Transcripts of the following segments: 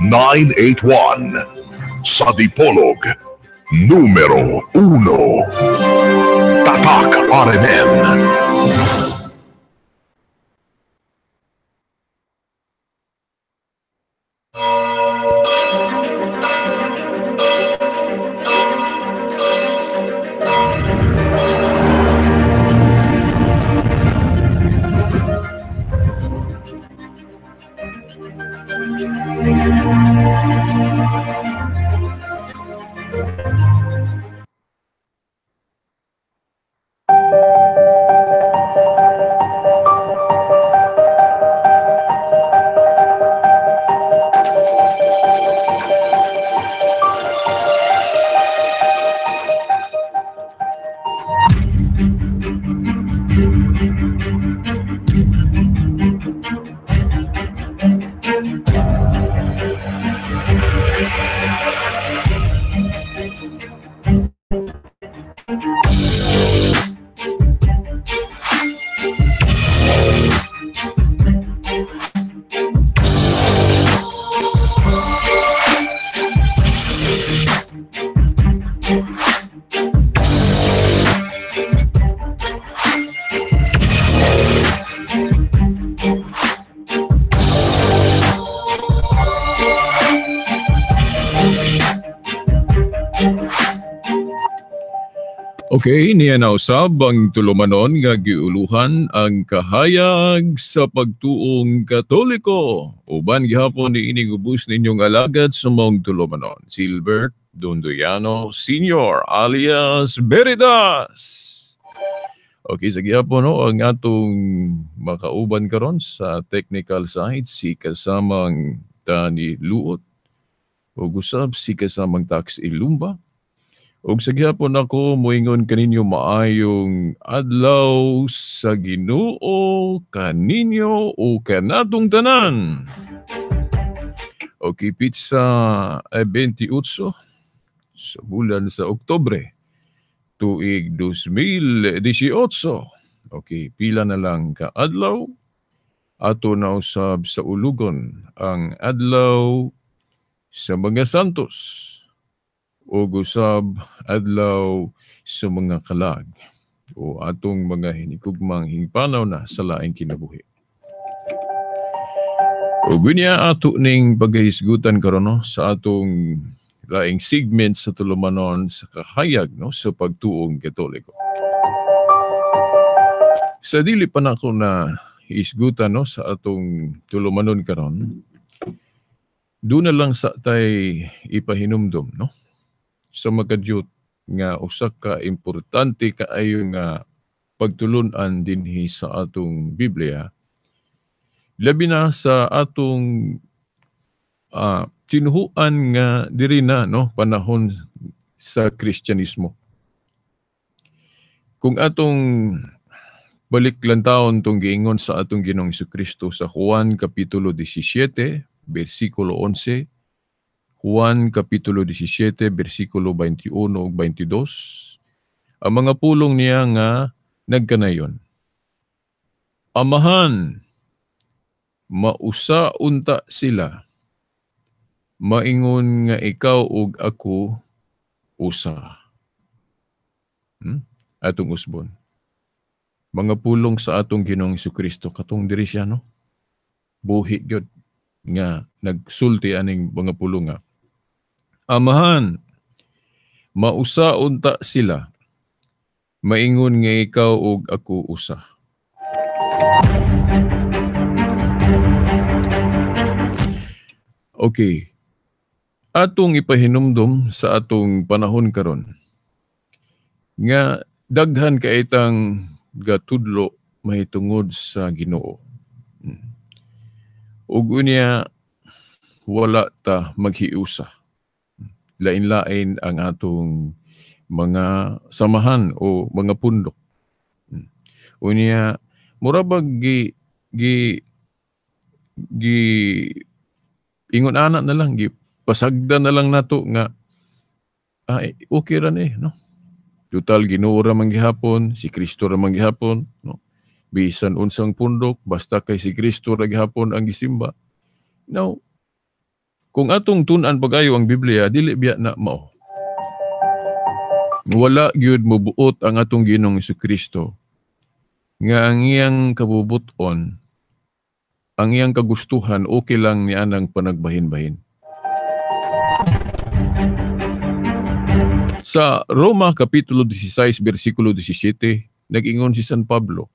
981. Sa Dipolog, numero 1. Tatak RMN. Okay, niya na usab ang tulumanon nga giuluhan ang kahayag sa pagtuong Katoliko. Uban gihapon ni ining ubos ninyong alagad sa maong tulumanon. Silbert Dondoyano Sr. alias Veritas. Okay, sa gihapon no, ang atong makauban karon sa technical side si kasamang Tani Luot ug usab si kasamang Tax Ilumba. Ug sa gihapon ako moingon kaninyo maayong adlaw sa Ginoo kaninyo o kanatong tanan. Okay, pizza 28 sa bulan sa Oktubre tuig 2018. Okay, pila na lang ka adlaw ato na usab sa ulugon ang adlaw sa mga santos ug usab adlaw sa mga kalag o atong mga hinikugmang hingpanaw na sa laing kinabuhi. Ug unya ato ning paghisgutan karon no, sa atong laing segment sa tulumanon sa kahayag no, sa pagtuong Katoliko. Sa dili pa nako na hisgutan no, sa atong tulumanon karon, doon na lang sa tay ipahinumdom no, sa makadyot nga usa ka importante kaayo nga pagtulun-an dinhi sa atong Biblia, labi na sa atong tinuhuan nga diri na no panahon sa Kristyanismo. Kung atong balik lantaon tong giingon sa atong Ginoong Hesukristo sa Juan kapitulo 17 bersikulo 11, Juan Kapitulo 17, versikulo 21 ug 22, ang mga pulong niya nga nagkanayon. Amahan, mausa unta sila, maingon nga ikaw ug ako usa. Atong usbon. Mga pulong sa atong Ginoong Hesukristo, katong diri siya, no? Buhi gyud nga nagsulti aning mga pulong nga. Amahan, mausa unta sila, maingon nga ikaw ug ako usa. Okay. Atong ipahinumdom sa atong panahon karon nga daghan kaitang gatudlo mahitungod sa Ginoo. Ug unya wala ta maghiusa. Lain-lain ang atong mga samahan o mga pundok. Unya mura bag gi gi ingon ana na lang, gi pasagda na lang nato nga ay okay ra ni no. Total Ginoo ra man gihapon, si Kristo ra man gihapon, no. Bisan unsang pundok basta kay si Kristo ra gihapon ang gisimba. Now, Kung atong tun-an pag-ayo ang Biblia, dili biya na mao. Wala gyud mobuot ang atong Ginoong Hesukristo nga ang iyang kabubuton, ang iyang kagustuhan, okay lang niya ang panagbahin-bahin. Sa Roma Kapitulo 16, versikulo 17, nag-ingon si San Pablo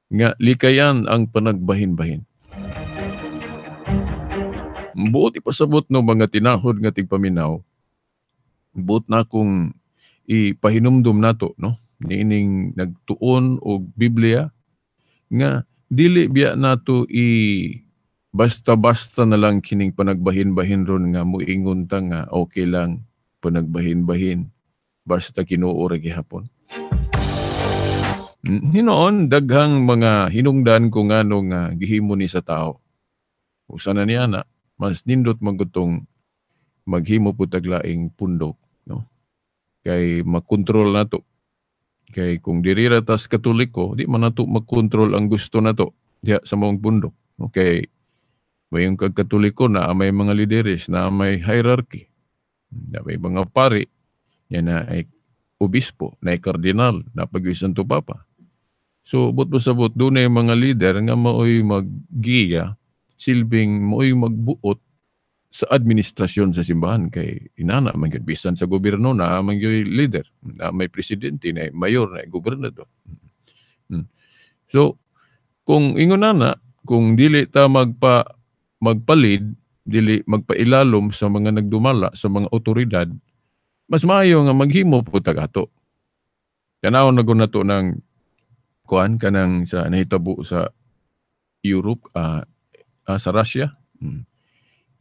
nga likayan ang panagbahin-bahin. Buot ipasabot no mga tinahod nga tigpaminaw, buot na akong ipahinumdum nato, no, niining nagtuon og Biblia nga dili biya nato i basta-basta na lang kining panagbahin-bahin ron nga moingon ta nga okay lang panagbahin-bahin basta Ginoo ra gihapon. Hinoon daghang mga hinungdan kung ano nga gihimo ni sa tao. Usa na niya na mas nindot magutong maghimo pud taglaing pundok, no? Kay makontrol nato. Kay kung diri ra tas Katoliko, di man nato makontrol ang gusto nato diha sa maong pundok. Okay. Mayong kag Katoliko na may mga lideres, na may hierarchy, na may mga pari, yan na ay obispo, na ay kardinal, na pag Santo Papa. So, but-busabot, doon ay mga leader nga maoy maggiya, silbing maoy magbuot sa administrasyon sa simbahan kay inana man gyud bisan sa gobyerno na man gyud leader, na may presidente, na mayor, na gobernador. So, kung ingon na, kung dili ta magpalid, dili magpailalom sa mga nagdumala, sa mga otoridad, mas maayo nga maghimo po tag ato. Kanaon na nato ng kuan kanang sa nahitabo sa Europe, sa Russia.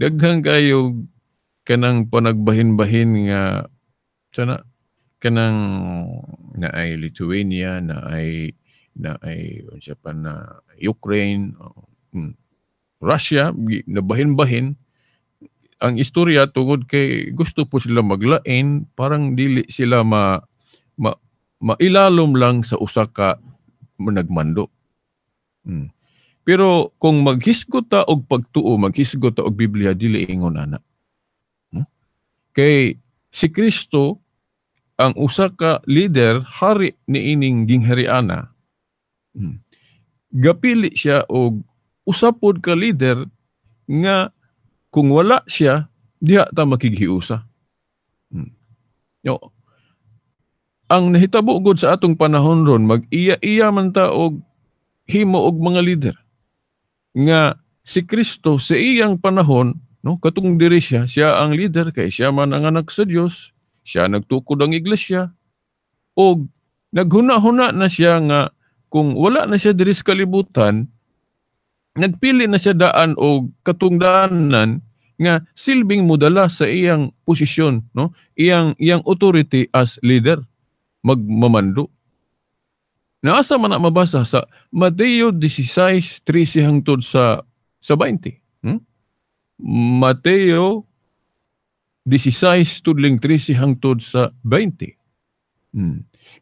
Daghan kayo kanang panagbahin-bahin nga sana kanang naay Lithuania, naay unsa pa na Ukraine, Russia, nabahin-bahin ang istorya tungod kay gusto po sila maglain, parang dili sila mailalom lang sa usa ka nagmando. Pero kung maghisgot ta og pagtuo, maghisgot ta og Biblia, dili ingon ana. Kay si Kristo ang usa ka leader, hari niining ginghariana. Gapili siya og usa pod ka leader nga kung wala siya, diha ta makighiusa. Yo, ang nahitabo gud sa atong panahon ron, mag-iya-iya man ta og himo og mga leader nga si Kristo sa iyang panahon, no, katong diri siya, siya ang leader kay siya man ang anak sa Dios, siya nagtukod ang iglesia, og naghuna-huna na siya nga kung wala na siya diri sa kalibutan, nagpili na siya daan og katungdanan nga silbing modala sa iyang posisyon, no, iyang authority as leader, magmamando. Naasa man na mabasa sa Mateo 16:13 hangtod sa 20. Mateo 16:13 hangtod sa 20.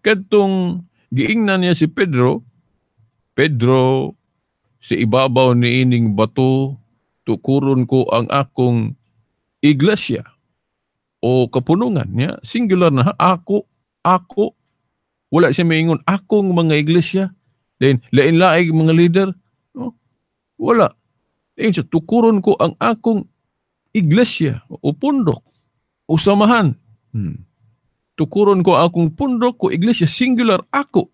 Kadtong giingnan niya si Pedro, Pedro, sa ibabaw niining bato, tukuron ko ang akong iglesia o kapunungan niya. Singular na, ako, ako. Wala siya maingon, akong mga iglesia. Then, lain-laing mga leader. No? Wala. Then, siya, tukuron ko ang akong iglesia o pundok o samahan. Tukuron ko akong pundok o iglesia, singular, ako.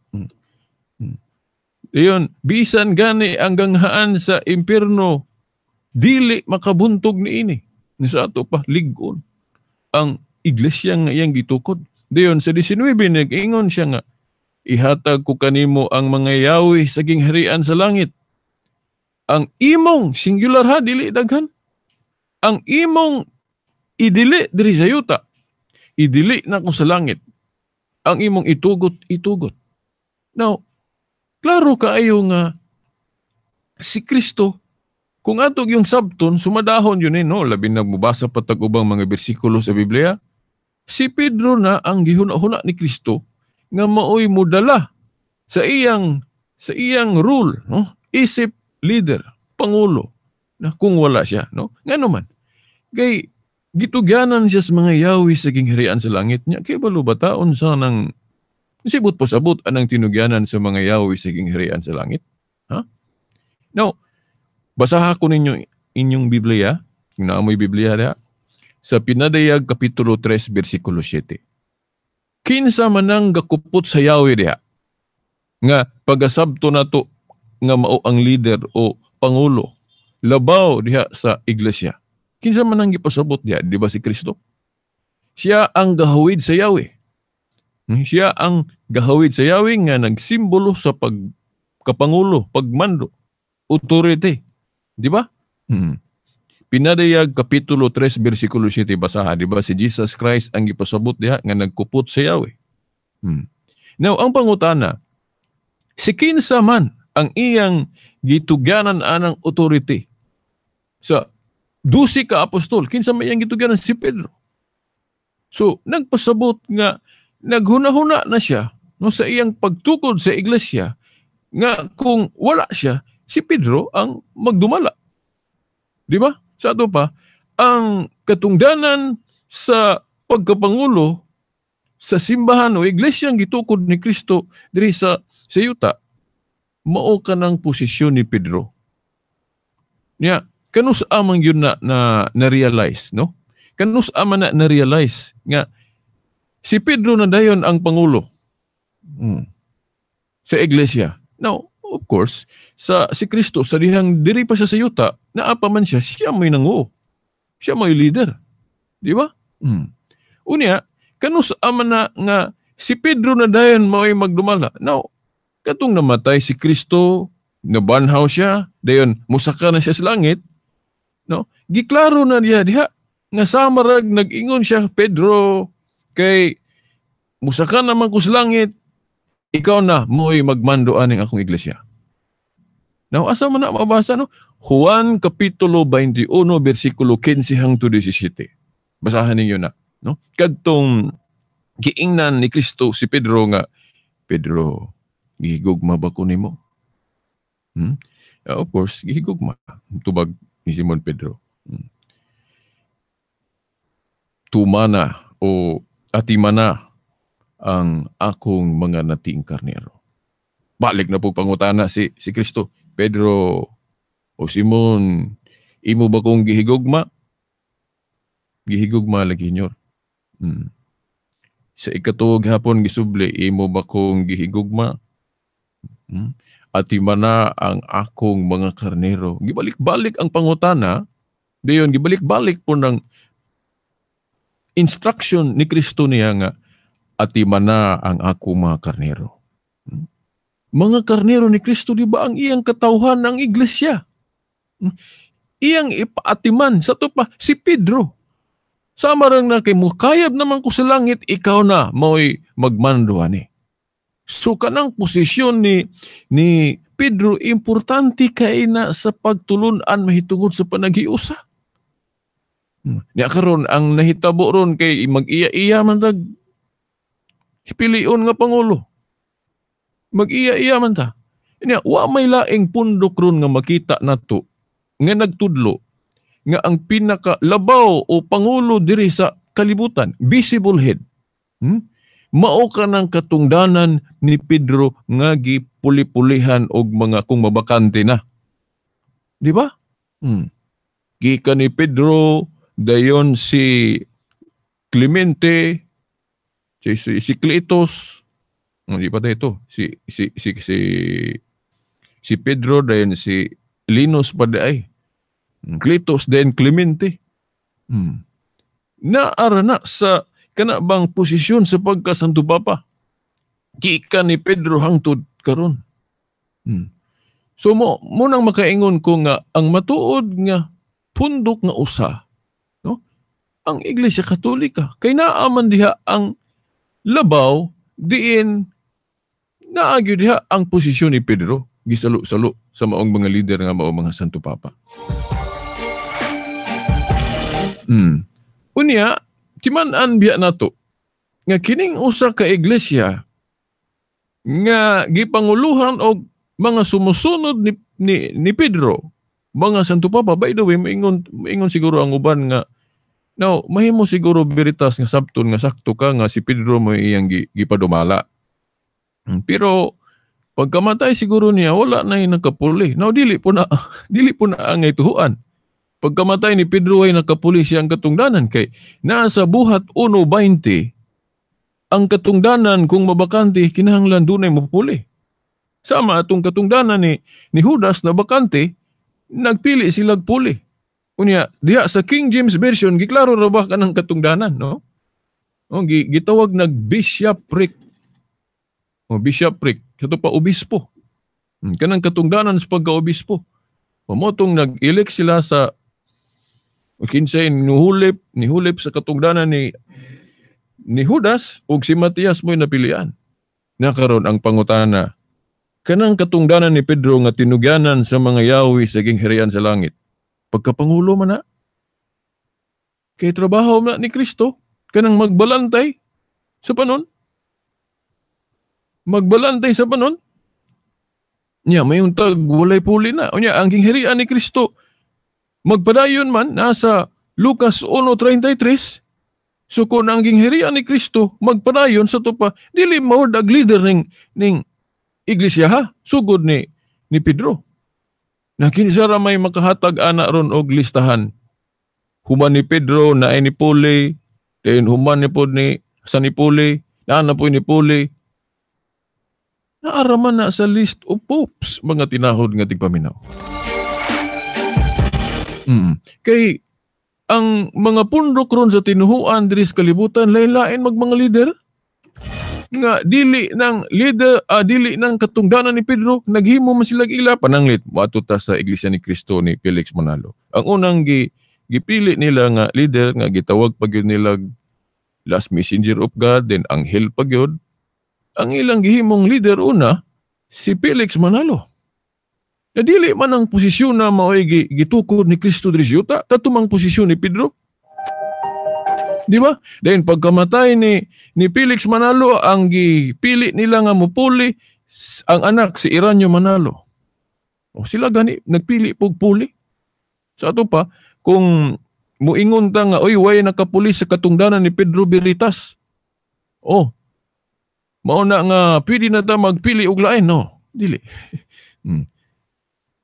Ayun, bisan gani ang ganghaan sa impierno, dili makabuntog niini. Sa ato pa, ligon ang iglesia nga iyang gitukod. Diyon, sa 19, nag-ingon siya nga, ihatag ko kanimo ang mga yawi sa gingharian sa langit. Ang imong, singular ha, dili daghan. Ang imong idili diri sa yuta, idili na ko sa langit. Ang imong itugot, itugot. Now, klaro kaayo nga si Kristo, kung atog yung sabton, sumadahon yun eh, no? Labi nagmubasa pa tag ubang mga bersikulo sa Biblia. Si Pedro na ang gihuna-huna ni Kristo nga maoy modala sa iyang rule, no? Isip leader, pangulo, na kung wala siya, no? Ngano man? Kay gitugyanan siya sa mga yawi sa gingharian sa langit niya. Kay balo ba taon sa nang sibot pasabot anang tinugyanan sa mga yawi sa gingharian sa langit? Ha? Now, basaha ko ninyo inyong Biblia, kung naamoy Biblia diha, sa Pinadayag Kapitulo 3, versikulo 7. Kinsa man ang gakupot sa yawi diha, nga pagasabto nato nga mao ang leader o pangulo, labaw diha sa iglesia. Kinsa man ang gipasabot diha, di ba si Kristo? Siya ang gahawid sa yawi. Siya ang gahawid sa yawi nga nagsimbolo sa pagkapangulo, pagmando, authority. Di ba? Pinadayag Kapitulo 3, versikulo 7, basaha, di ba si Jesus Christ ang gipasabot diha nga nagkupot sa yawi. Now, ang pangutana, si kinsa man ang iyang gitugyanan anang authority sa 12 ka apostol, kinsa man iyang gitugyanan? Si Pedro. So, nagpasabot nga naghuna-huna na siya, no, sa iyang pagtukod sa iglesia nga kung wala siya, si Pedro ang magdumala. Di ba? Sa ato pa, ang katungdanan sa pagkapangulo sa simbahan o iglesia ang gitukod ni Kristo diri sa yuta, mao ka ng posisyon ni Pedro. Niya, kanus amang yun na na-realize, no? Kanus ama na na-realize nga si Pedro na dayon ang pangulo sa iglesia. Now, of course, sa si Kristo sa dihang diri pa siya sa yuta, naapa man siya, siya may nanguo. Siya may leader. Di ba? Unya, kanus ama na nga si Pedro na dayon mao'y magdumala. Now, katong namatay si Kristo, nabanhaw siya, dayon musaka na siya sa langit, no? Giklaro na niya diha nga samarag nag-ingon siya, Pedro, kay musaka naman ko sa langit, ikaw na mo'y magmando aning akong iglesia. Now, asa man na mabasa, no? Juan Kapitulo 21, versikulo 15 hangtod 17. Basahan ninyo na, no? Kadtong giingnan ni Kristo si Pedro nga, Pedro, gihigugma ba ko nimo? Of course, gihigugma. Tubag ni Simon Pedro. Tumana o atimana ang akong mga natiing karnero. Balik na po pangutana si Kristo. Pedro o Simon, imo ba kong gihigugma? Gihigugma lagi nyor. Sa ikatuog hapon gisubli, imo ba kong gihigugma? Atimana ang akong mga karnero. Gibalik-balik ang pangutana, dayon gibalik-balik po ng instruction ni Kristo niya nga atimana ang akong mga karnero. Mga karnero ni Kristo, di ba ang iyang katawhan ng iglesia? Iyang ipaatiman sa to pa si Pedro. Sama rang na kay mukayab naman ko sa langit, ikaw na mao'y magmando ani. So kanang posisyon ni Pedro importante kay na sa pagtulun-an mahitungod sa panaghiusa. Nya karon ang nahitabo ron kay mag-iya-iya man tag pilion nga pangulo. Mag-iya-iya man ta. Nya wa may laing pundok ron nga makita nato nga nagtudlo nga ang pinaka labaw o pangulo diri sa kalibutan, visible head. Mao ka ng katungdanan ni Pedro nga gipuli-pulihan og mga kung mabakante na. Di ba? Gikan ni Pedro, dayon si Clemente, si Cletos, hindi pa tayo ito, si Pedro, dayon si Linus pa di ay. Cletos, dayon Clemente. Naara na sa kana bang posisyon sa pagka-Santo Papa? Gikan ni Pedro hangtod karon. So mo munang makaingon ko nga ang matuod nga pundok nga usa, no? Ang Iglesia Katolika kay naaman diha ang labaw diin naagyo diha ang posisyon ni Pedro gisalo-salo sa maong mga lider nga mao mga Santo Papa. Unya timan-an biya nato nga kining usa ka iglesia nga gipanguluhan og mga sumusunod ni Pedro, mga Santo Papa. By the way, maingon siguro ang uban nga Now, mahimo siguro Veritas nga sabton nga sakto ka nga si Pedro mo iyang gipadumala. Pero pagkamatay siguro niya, wala na yung nakapuli. Now, dili po na dili po na ang ituhuan. Pagkamatay ni Pedro ay nakapuli siya ang katungdanan kay nasa Buhat 1:20 ang katungdanan kung mabakante kinahanglan dunay mopuli. Sama atong katungdanan ni Judas na bakante, nagpili sila puli. Unya, diha sa King James Version giklaro ra ba kanang katungdanan, no? Oh, gitawag nag bishopric. Oh, bishopric, kato pa obispo. Kanang katungdanan sa pagka-obispo. Pamotong nag-elect sila sa kinsay nihulip sa katungdanan ni Judas ug si Matias mo'y napilian. Nakaron ang pangutana, kanang katungdanan ni Pedro nga tinugyanan sa mga yawi sa gingharian sa langit, pagkapangulo man na, kay trabaho man ni Kristo, kanang magbalantay sa panon. Magbalantay sa panon. Nya, may untag, walay puli na. Unya, ang gingharian ni Kristo, magpadayon man, nasa Lucas 1:33, so kung ang gingharian ni Kristo, magpadayon sa tupa, dili maod ag leader ning iglesia ha, sugod ni Pedro. Na kinsa ra may makahatag ana ron og listahan. Human ni Pedro, naay ni Puli, then human ni pod ni sa ni Puli, naa na po ni Puli. Naara man na sa list of popes, mga tinahod nga tigpaminaw. Kay ang mga pundok ron sa tinuhuan diri sa kalibutan, lain-lain mag mga leader. Nga dili ng leader, dili ng katungdanan ni Pedro, naghimo man sila ila pananglit moadto ta sa Iglesia ni Cristo ni Felix Manalo. Ang unang gipili nila nga leader nga gitawag pa gyud nila last messenger of God, then anghel pa gyud. Ang ilang gihimong leader una si Felix Manalo. Na dili man ang posisyon na mao'y gitukod ni Kristo diri sa yuta, katumang posisyon ni Pedro. Di ba? Then pagkamatay ni Felix Manalo, ang gipili nila nga mupuli ang anak si Iranio Manalo. O sila gani nagpili pog puli. Sa ato pa, kung muingon ta nga oy way nakapuli sa katungdanan ni Pedro Veritas. Oh. Mao na nga pwede na ta magpili og lain, no? Dili.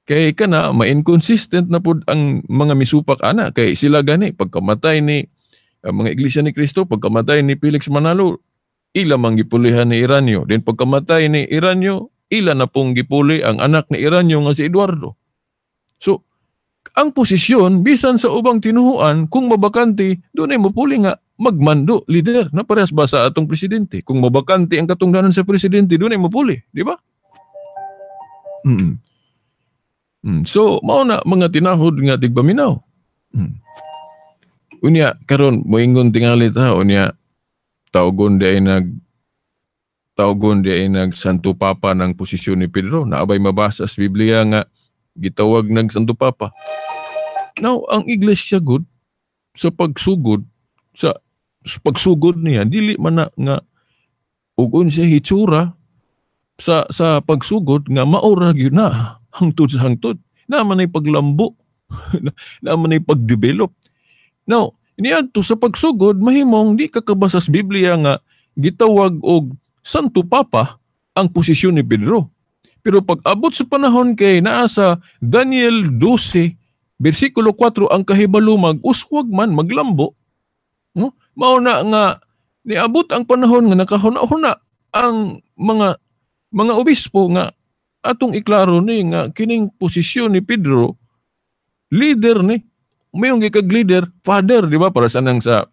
Kay kana ma-inconsistent na pud ang mga misupak ana kay sila gani pagkamatay ni ang mga Iglesia ni Cristo, pagkamatay ni Felix Manalo, ila mang gipulihan ni Iranio. Then pagkamatay ni Iranio, ila na pong gipuli ang anak ni Iranio nga si Eduardo. So, ang posisyon, bisan sa ubang tinuhuan, kung mabakante, doon ay mapuli nga magmando, leader, na parehas ba sa atong presidente? Kung mabakante ang katungdanan sa presidente, doon ay mapuli, di ba? So, mao na mga tinahod nga tigpaminaw. Unya karon moingon tingali ta, unya tawgon di ay nag Santo Papa ng posisyon ni Pedro. Naabay mabasa sa Biblia nga gitawag nag Santo Papa. Now, ang iglesia gud sa pagsugod niya dili man na nga ug unsa hitsura sa pagsugod nga maura gyud na hangtod sa hangtod. Na man ay paglambo, na man ay pagdevelop. Now, niadto sa pagsugod, mahimong di kakabasa sa Biblia nga gitawag og Santo Papa ang posisyon ni Pedro. Pero pag abot sa panahon kay naa sa Daniel 12, versikulo 4, ang kahibalo mag-uswag man, maglambo. No? Mao na nga niabot ang panahon nga nakahuna-huna ang mga obispo nga atong iklaro ni nga kining posisyon ni Pedro, leader ni. Mayong gikag leader, father, di ba? Para sa nang sa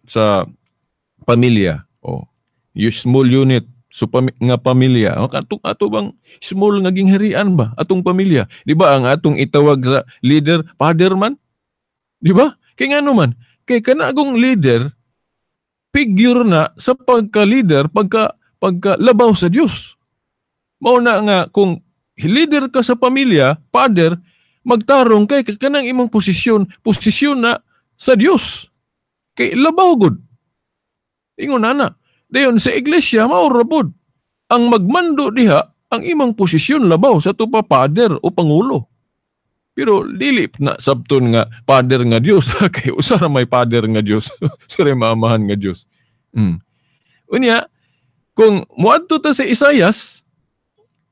pamilya. Oh, yung small unit so nga pamilya. O, atong ato bang small nga gingharian ba atong pamilya? Di ba ang atong itawag sa leader, father man? Di ba? Kay ngano man? Kay kanagong leader figure na sa pagka-leader, pagka labaw sa Dios. Mao na nga kung leader ka sa pamilya, father, magtarong kay kanang imong posisyon, posisyon na sa Dios. Kay labaw gud. Ingon ana. Dayon sa iglesia mao ra pod. Ang magmando diha ang imong posisyon labaw sa tupa father o pangulo. Pero dili na sabton nga Father nga Dios kay usa ra may Father nga Dios, usa ra may Amahan nga Dios. Unya kung moadto ta sa Isayas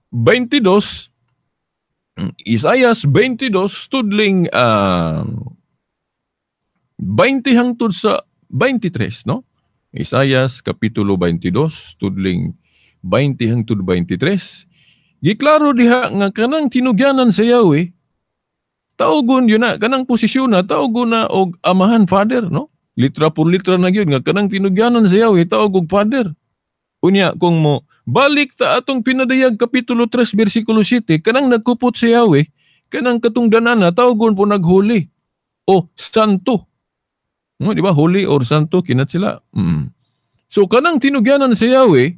22, Isayas 22 tudling 20 hangtod sa 23, no? Isayas kapitulo 22 tudling 20 hangtod 23. Giklaro diha nga kanang tinugyanan sa Yahweh, tawgon yun na, kanang posisyon na, tawgon na og Amahan, Father, no? Litra por litra na gyud nga kanang tinugyanan sa Yahweh, tawag og Father. Unya, kung mo balik ta atong pinadayag kapitulo 3 bersikulo 7, kanang nagkupot sa Yahweh, kanang katungdanan na tawgon po naghuli o santo. No, di ba? Holy or santo kinat sila. So kanang tinugyanan sa Yahweh,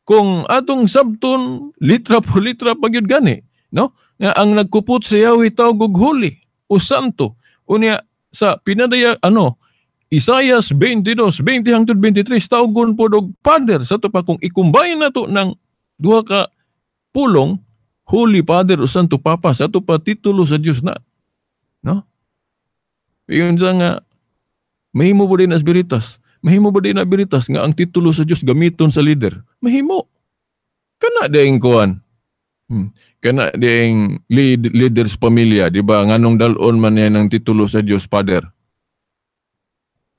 kung atong sabton litra por litra pa gyud gani, no? Nga ang nagkupot sa Yahweh tawag og holy o santo. Unya sa pinadayag ano Isayas 22, 20 hangtod 23, tawgon po og Father. Sa to pa kung ikumbay na to ng duha ka pulong, Holy Father o Santo Papa, sa to pa titulo sa Dios na. No? Iyon sa nga, mahimo ba din as Veritas? Mahimo ba din na Veritas nga ang titulo sa Dios gamiton sa leader? Mahimo. Kana ding kuan. Kana ding leader sa pamilya, di ba? Nganong dal-on man yan ang titulo sa Dios, Father?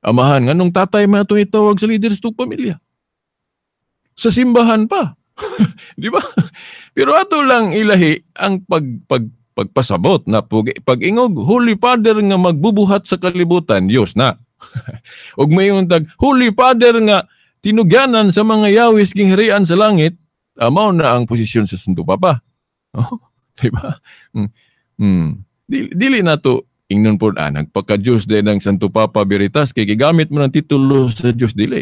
Amahan, nganong tatay man ito itawag sa leaders ng pamilya? Sa simbahan pa. Di ba? Pero ato lang ilahi ang pagpasabot na pag-ingog, Holy Father nga magbubuhat sa kalibutan, Diyos na. Ug mayon tag Holy Father nga tinugyanan sa mga yawis ging harian sa langit, mao na ang posisyon sa Santo Papa. Oh, di ba? Dili na to ingnon po, nagpaka-Diyos din ang Santo Papa Veritas, kay gigamit mo ng titulo sa Diyos, dili.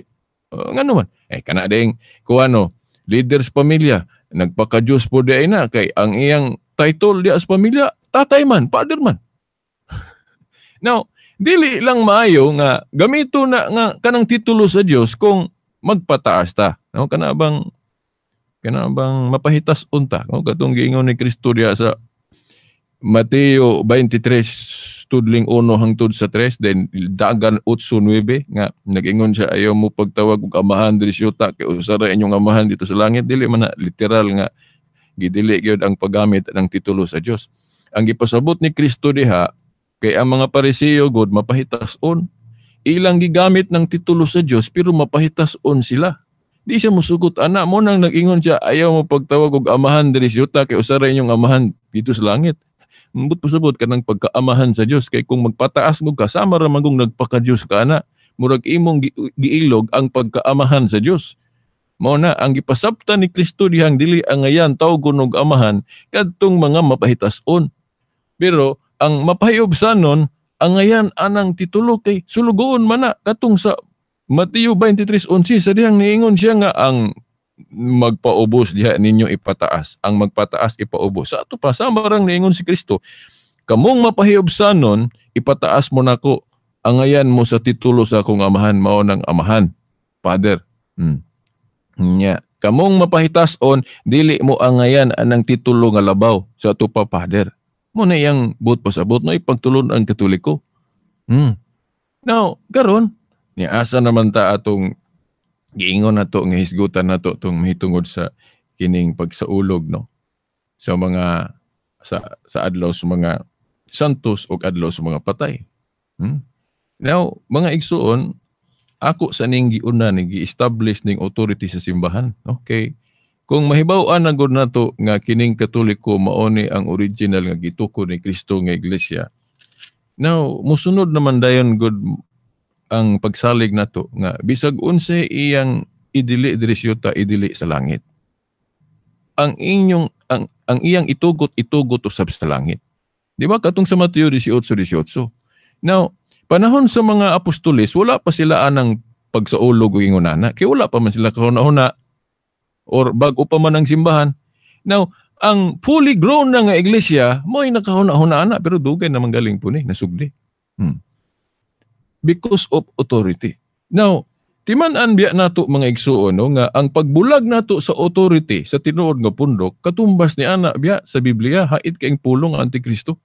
Ngano man? Kana ding, kuano, leaders pamilya, nagpaka-Diyos po di na, kay ang iyang title diya sa pamilya, tatay man, father man. Now, dili lang maayo nga gamito na nga kanang titulo sa Diyos kung magpataas ta. No, kana bang mapahitas unta, no? Katong giingon ni Kristo diya sa Mateo 23 tudling 1 hangtod sa 3, then dagan 8-9 nga nag-ingon siya, ayaw mo pagtawag og amahan diri siyuta kay usa ra inyong amahan dito sa langit. Dili man na literal nga gidili gyud ang paggamit ng titulo sa Dios. Ang gipasabot ni Kristo diha kay ang mga Pariseo god mapahitas-on. Ilang gigamit ng titulo sa Dios pero mapahitas-on sila. Di siya musugot ana mo nang nag-ingon siya, ayaw mo pagtawag og amahan diri siyuta kay usa ra inyong amahan dito sa langit. Mbut pasabot kanang pagkaamahan sa Dios kay kung magpataas mo ka sama ra man kung nagpaka-Dios ka ana, murag imong giilog ang pagkaamahan sa Dios. Mao na ang gipasabtan ni Kristo dihang dili angayan tawgon og amahan kadtong mga mapahitas-on. Pero ang mapahiobsanon angayan anang titulo kay sulugoon man na katong sa Mateo 23:11 sa dihang niingon siya nga ang magpaubos diha ninyo ipataas, ang magpataas ipaubos. Sa ato pa sama rang niingon si Kristo, kamong mapahiobsanon ipataas mo nako, angayan mo sa titulo sa akong amahan, mao nang amahan, Father. Nya, kamong mapahitason dili mo angayan anang titulo nga labaw sa ato pa, Father. Mo na iyang buot pasabot no ipagtulon ang Katoliko. Now, karon niya asa naman ta atong giingon nato nga hisgutan nato tong mahitungod sa kining pagsaulog, no, sa mga sa adlaw sa mga santos ug adlaw sa mga patay. Now, mga igsuon, ako sa ning giuna ning gi-establish ning authority sa simbahan. Okay. Kung mahibaw-an na gud nato nga kining Katoliko mao ni ang original nga gitukod ni Kristo nga iglesia. Now, musunod naman dayon gud ang pagsalig nato nga bisag unsay iyang idili diri siyuta, idili sa langit. Ang inyong ang iyang itugot, itugot usab sa langit. Di ba katong sa Mateo 18:18. Now, panahon sa mga apostoles, wala pa sila anang pagsaulog o ingon ana, kay wala pa man sila kahuna-huna or bag-o pa man ang simbahan. Now, ang fully grown na nga iglesia, mo'y nakahuna-huna ana, pero dugay naman galing po ni, nasugdi. Because of authority. Now, timan-an biya nato mga igsuon, no, nga ang pagbulag nato sa authority sa tinuod nga pundok, katumbas ni ana biya sa Biblia, hait kaing pulong ang Antikristo.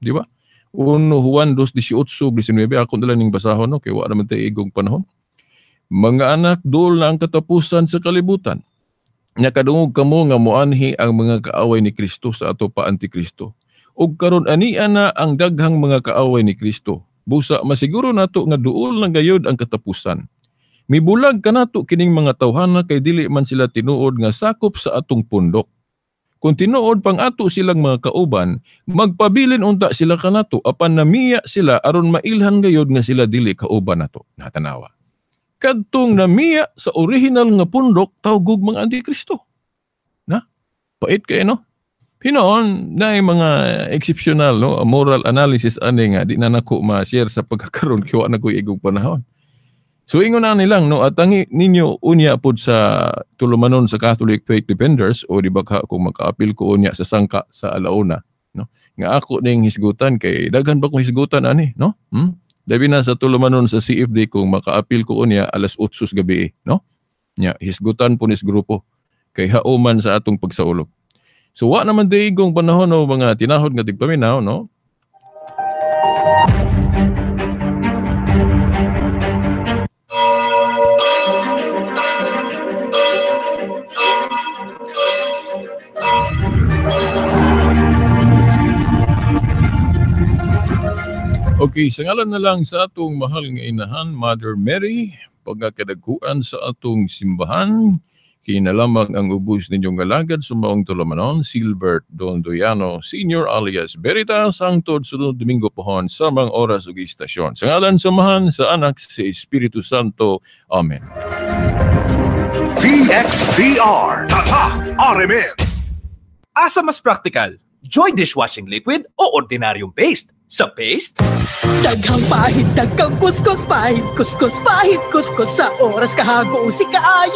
Di ba? 1 Juan 2:18-19, ako na lang ning basahon, no? Kay wa naman tayo igong panahon. Mga anak, duol na ang katapusan sa kalibutan. Nakadungog kamo nga moanhi ang mga kaaway ni Kristo sa ato pa Antikristo. Ug karon ania na ang daghang mga kaaway ni Kristo. Busa masiguro nato nga duol na gayod ang katapusan. Mibulag kanato kining mga tawhana kay dili man sila tinuod nga sakop sa atong pundok. Kung tinuod pang ato silang mga kauban, magpabilin unta sila kanato apan namiya sila aron mailhan gayod nga sila dili kauban nato. Natanawa. Kadtong namiya sa original nga pundok tawgog mga Antikristo. Na? Pait kay no? Hinoon na mga exceptional, no, moral analysis ani nga di na nako ma-share sa pagkakaron kay wa na koy igong panahon. So ingon na nilang, no, atangi ninyo unya pod sa tulumanon sa Catholic Faith Defenders o di ba ka kung makaapil ko unya sa sangka sa alauna, no, nga ako ning hisgutan kay daghan ba kong hisgutan ani, no? Labi na sa tulumanon sa CFD kung makaapil ko unya alas 8 sa gabi, no? Nya hisgutan po nis grupo kay hauman sa atong pagsaulog. So wa naman diigong panahon, no, mga tinahod nga tigpaminaw, no? Okay, sa ngalan na lang sa atong mahal nga inahan, Mother Mary, pagkakadagkuan sa atong simbahan, kinalamang ang ubos ninyong alagad sa maong tulumanon, Silbert Dondoyano Senior alias Veritas, hangtod sunod Domingo pohon sa mga oras ug istasyon. Sa ngalan sa Amahan, sa Anak, sa Espiritu Santo. Amen. DXDR Tatak RMN. Asa mas practical? Joy dishwashing liquid o ordinaryong paste? Sa paste? Daghang pahit, daghang kuskus, pahit, kuskus, pahit, kuskus. Sa oras kahago, si kaayo.